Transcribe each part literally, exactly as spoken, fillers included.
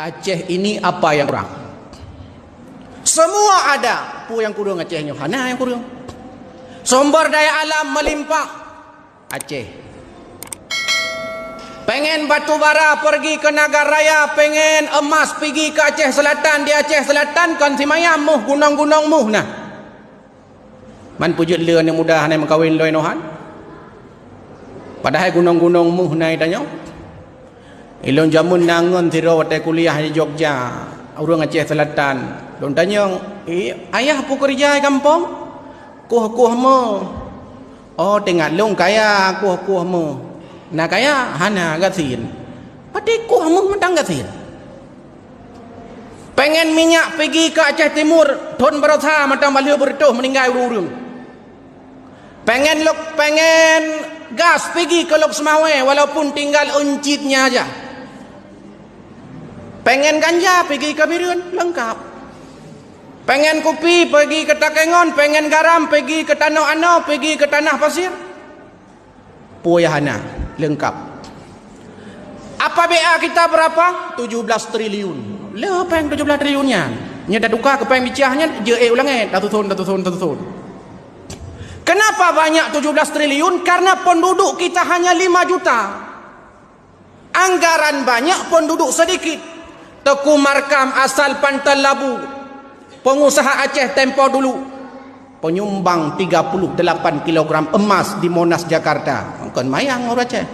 Aceh ini apa yang kurang? Semua ada. Peue nyang kureueng Aceh nyoe? Hana nyang kureueng. Sumber daya alam melimpah. Aceh. Pengen batu bara pergi ke Nagan Raya, pengen emas pigi ke Aceh Selatan, di Aceh Selatan kon simayam muh, gunong-gunong muh nah. Man peujeuet le aneuk muda hana meukawen lom inohan. Padahai gunong-gunong muh na i tanyoe. Ilôn jameun na ngon sidroe watée kuliah di Jogja, ureuëng Aceh Selatan. Lôn tanyong, "Eh, ayah peue keureuja i gampông?" "Kueh-kueh meuh." "Oh, teuingat lôn kaya kueh-kueh meuh." "Na kaya?" "Hana, gasien." "Patéh kueh meuh mantong gasien?" Pengen minyak pigi ke Aceh Timur, thon baroesa mantong bak lheueh beureutoh meuninggai ureuëng-ureuëng. Pengen lok, pengen gas pigi ke Lhokseumawe, walaupun tinggal euncitnya aja. Pengen ganja pigi ke Bireuen, leungkap. Pengen kupi pigi ke Takengon, pengen garam pigi ke Tanoh Anoe, pigi ke Tanah Pasir. Peue nyang hana, leungkap. Apa B A kita berapa? Tujuh belas triliun. Le péng tujuh belas triliun nyan. Nyoe tatuka keu péng bicah nyan, jeuet ék u langét, tasusun, tasusun, tasusun. Kenapa banyak tujuh belas triliun? Karena penduduk kita hanya lima juta. Anggaran banyak, penduduk sedikit. Teuku Markam asal Panton Labu, pengusaha Aceh tempo dulu, penyumbang tiga puluh delapan kilogram emas di Monas, Jakarta. Kon mayang ureuëng Aceh.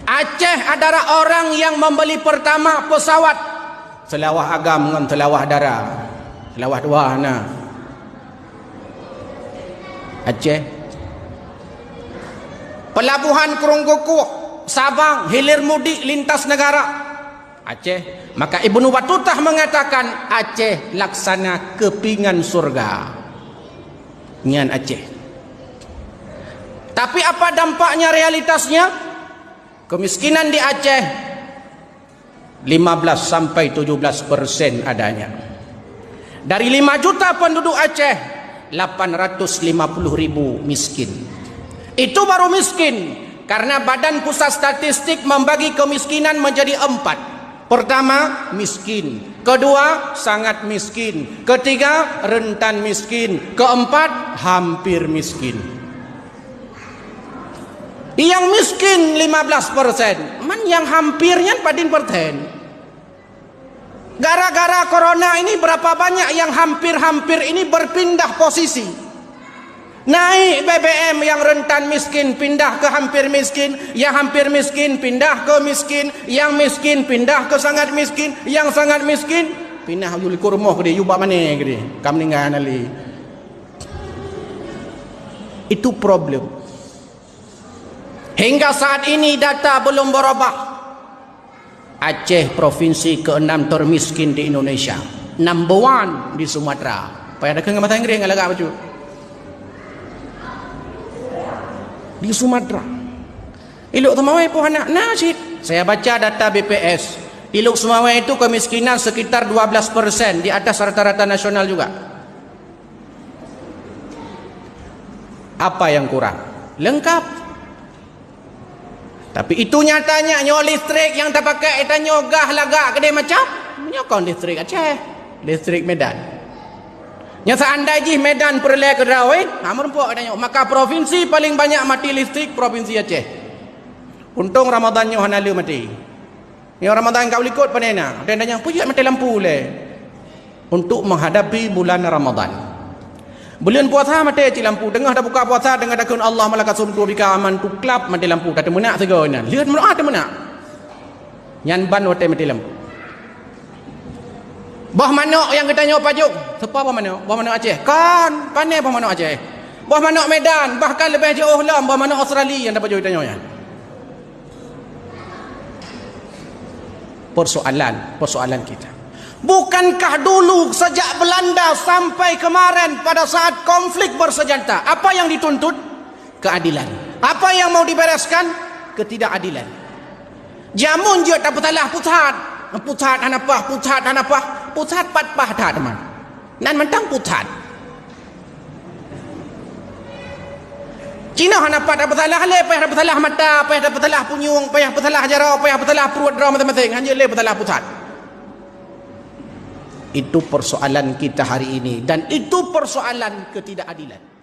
Aceh adalah orang yang membeli pertama pesawat. Seulawah agam ngon seulawah dara. Seulawah dua na. Aceh. Pelabuhan Krueng Kukuh, Sabang, hilir mudik lintas negara. Aceh. Maka Ibnu Batutah mengatakan, Aceh laksana kepingan surga. Nyan Aceh. Tapi apa dampaknya realitasnya? Kemiskinan di Aceh lima belas sampai tujuh belas persen adanya. Dari lima juta penduduk Aceh, delapan ratus lima puluh ribu miskin. Itu baru miskin, karena Badan Pusat Statistik membagi kemiskinan menjadi empat. Pertama, miskin. Kedua, sangat miskin. Ketiga, rentan miskin. Keempat, hampir miskin. Nyang miskin lima belas persen, man nyang hampir nyan padum persen. Gara-gara corona ini berapa banyak yang hampir-hampir ini berpindah posisi. Naik B B M, yang rentan miskin pindah ke hampir miskin, yang hampir miskin pindah ke miskin, yang miskin pindah ke sangat miskin, yang sangat miskin pindah yue likot rumoh keudeh, yue bak mané keudeh, ka meuninggai hana lé. Itu problem. Hingga saat ini data belum berubah. Aceh provinsi keenam termiskin di Indonesia. Number one di Sumatera. Payah dakeueng bahasa Inggris ngon lagak bacut. Di Sumatera. Di Lhokseumawe pun hana, na cit. Saya baca data B P S. Di Lhokseumawe itu kemiskinan sekitar dua belas persen, di atas rata-rata nasional juga. Apa yang kurang? Lengkap. Tapi itu nyatanya, nyoe listrik nyang tapakai, tanyoe gah lagak keudeh macam. Nyoe kon listrik Aceh, listrik Medan. Nyoe seandai jih Medan peureulée keu droe, ha, meurumpok tanyoe, maka provinsi paling banyak mati listrik provinsi Aceh. Untông Ramadhan nyoe hana le mati. Nyoe Ramadhan ka u likot pane na, dan tanyong, "Peue jeuet maté lampu lé?" Untuk menghadapi bulan Ramadhan. Buleuen puasa maté cit lampu, teungoh tabuka puasa, teungoh takheun Allah malakasum tu bika aman tu klap maté lampu, tateumeunak sigoe inan. Lheueh meudoa teumeunak. Nyan ban watée maté lampu. Boh manok nyang geutanyoe pajoh, soe boh manok? Boh manok Aceh. Kon, pane boh manok Aceh? Boh manok Medan, bahkan leubeh jiôh lom boh manok Australia nyang tapajoh geutanyoe nyan. Persoalan, persoalan kita. Bukankah dulu sejak Belanda sampai kemarin pada saat konflik bersenjata, apa yang dituntut? Keadilan. Apa yang mau dibereskan? Ketidakadilan. Jameun jeuet tapeusalah pusat. Pusat hana paih, pusat hana paih, pusat pat paih that teuma. Nan mantong pusat. Cina hana pat peusalah lé, payah peusalah mata, payah peusalah punyueng, payah peusalah jaroe, payah peusalah pruet droe maséng-maséng, hana lé peusalah pusat. Itu persoalan kita hari ini dan itu persoalan ketidakadilan.